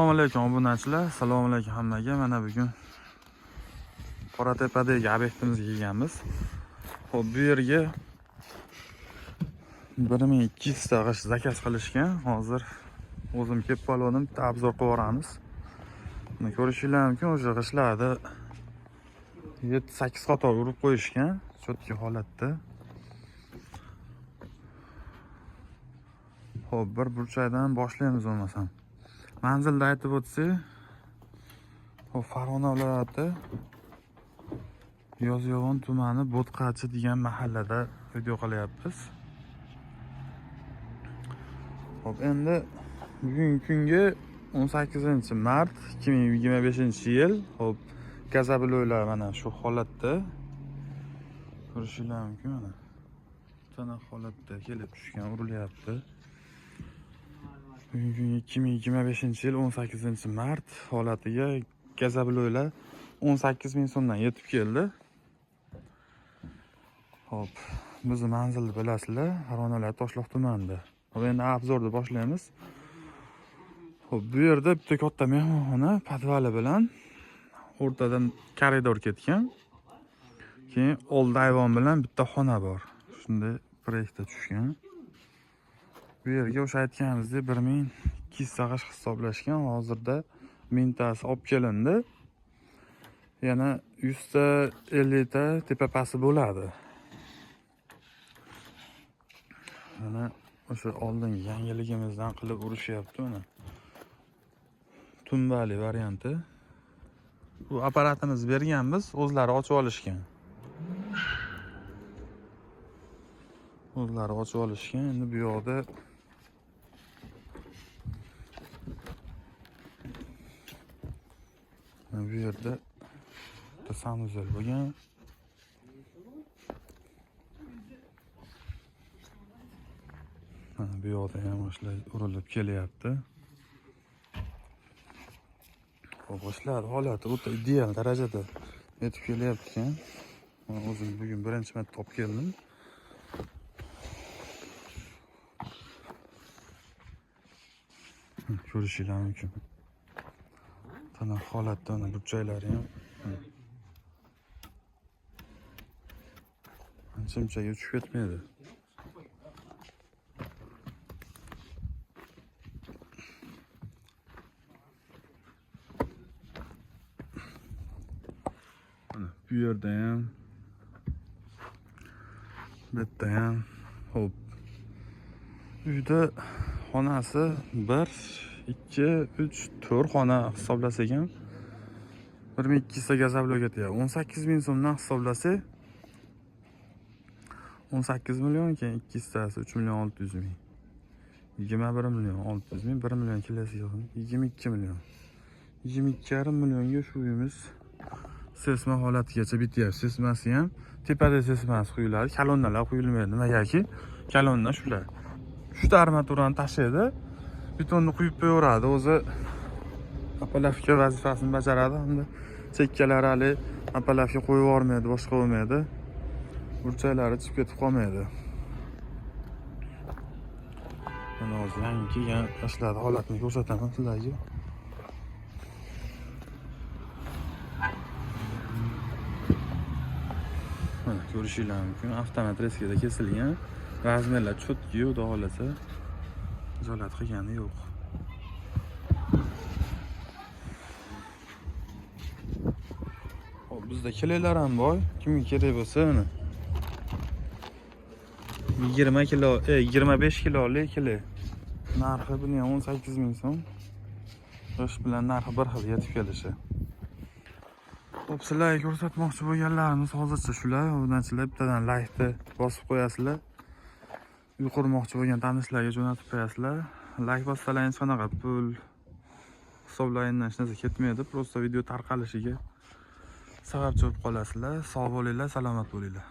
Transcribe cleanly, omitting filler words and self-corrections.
Assalomu alaykum obunachilar, assalomu alaykum hammaga. Mana bugun Qoratepadagi obyektimizga kelganmiz. Xo'p, bu yerga 1200 ta g'isht zakaz qilishgan. Hozir o'zim kelib qoldim, bitta obzor qilib yuboramiz. Buni ko'rishinglar mumkin, o'sha g'ishtlarni 7-8 qator urib qo'yishgan, cho'tki holatda. Xo'p, bir burchakdan boshlaymiz bo'lmasam. Manzilda aytib o'tsak, xo'p, Farg'ona viloyati Yozyovon tumani Bo'tqachi degan mahallada video qilyapmiz. Xo'p, endi bugungi kunga 18 mart 2025-yil. Xo'p, gazabiloylar mana shu holatda ko'rishinglar mumkin mana. Tana holatda kelib tushgan, urilyapti. Bugungi kunga 2025-yil 18 mart holatiga gazabiloylar 18 ming so'mdan yetib keldi. Xo'p, bizni manzilni bilasizlar, Farg'ona viloyati Toshloq tumanida. Xo'p, endi obzorni boshlaymiz. Xo'p, bu yerda bitta katta mehmonxona podvali bilan o'rtadan koridor ketgan. Keyin oldi ayvon bilan bitta xona bor. Shunday proyektda tushgan. Bu yerga o'sha aytganimizdek 1200 ta g'isht hisoblashgan. Hozirda 1000 tasi olib kelindi. Yana 100 ta 50 ta tepa pasti bo'ladi. Mana o'sha oldingi yangiligimizdan qilib urishyapti mana. Tumbali varianti. Bu apparatimizni berganmiz, o'zlari ochib olishgan. O'zlari ochib olishgan. Endi bu yoqda bu yerda bitta sanuzel bo'lgan. Mana bu yoqda ham g'ishtlar urilib kelyapti. Xo'p, g'ishtlar holati o'ta ideal darajada yetib kelyapti ekan. Men o'zim bugun birinchi marta olib keldim. Ko'rishinglar mumkin. Tana holatda mana burchaklari ham ancha-munchaga tushib ketmaydi. Mana bu yerda ham, bu yerda ham. Xo'p. Uyda xonasi 1, 2, 3, 4 xona hisoblasak ham 1200 ta gazablo ketyapti. 18 ming so'mdan hisoblasak 18 million, keyin 200 tasi 3 million 600 ming. 21 million 600 ming, 1 million kelasi yil 22 million. 22,5 millionga shu uyimiz sesma holatigacha bityapti. Sesmasi ham tepada sesmasi quyiladi, kolonnalar quyilmaydi. Nimagaki? Kolonna shular. Uchta armaturani tashlaydi, betonni quyib qo'yaveradi. O'zi apalafka vazifasini bajaradi hamda chekkalari hali apalafka qo'yib yubormaydi, boshqa bo'lmaydi. Burchaklari chiqib ketib qolmaydi. Mana hozir yangi kelgan g'ishtlarni holatini ko'rsataman sizlarga. Mana ko'rishinglar mumkin, avtomat reskada kesilgan. Razmerlar cho'tki, xudo xohlasa. Izolat qilgani yo'q. Xo'p, bizda kelaylar ham bor. Kimga kerak bo'lsa, mana 20 kilo, 25 kilolik kilo. Narxi buni ham 18 ming so'm. G'isht bilan narxi bir xil yetib kelishi. Xo'p, sizlarga ko'rsatmoqchi bo'lganlarimiz hozircha shular. Obunachilar bittadan laykni bosib qo'yasizlar. Uy qurmoqchi bo'lgan tanishlarga jo'natib qo'yasizlar. Layk bossalar hech qanaqa pul hisoblaringdan hech narsa ketmaydi. Prosta video tarqalishiga sababchi bo'lib qolasizlar. Sog' bo'linglar, salomat bo'linglar.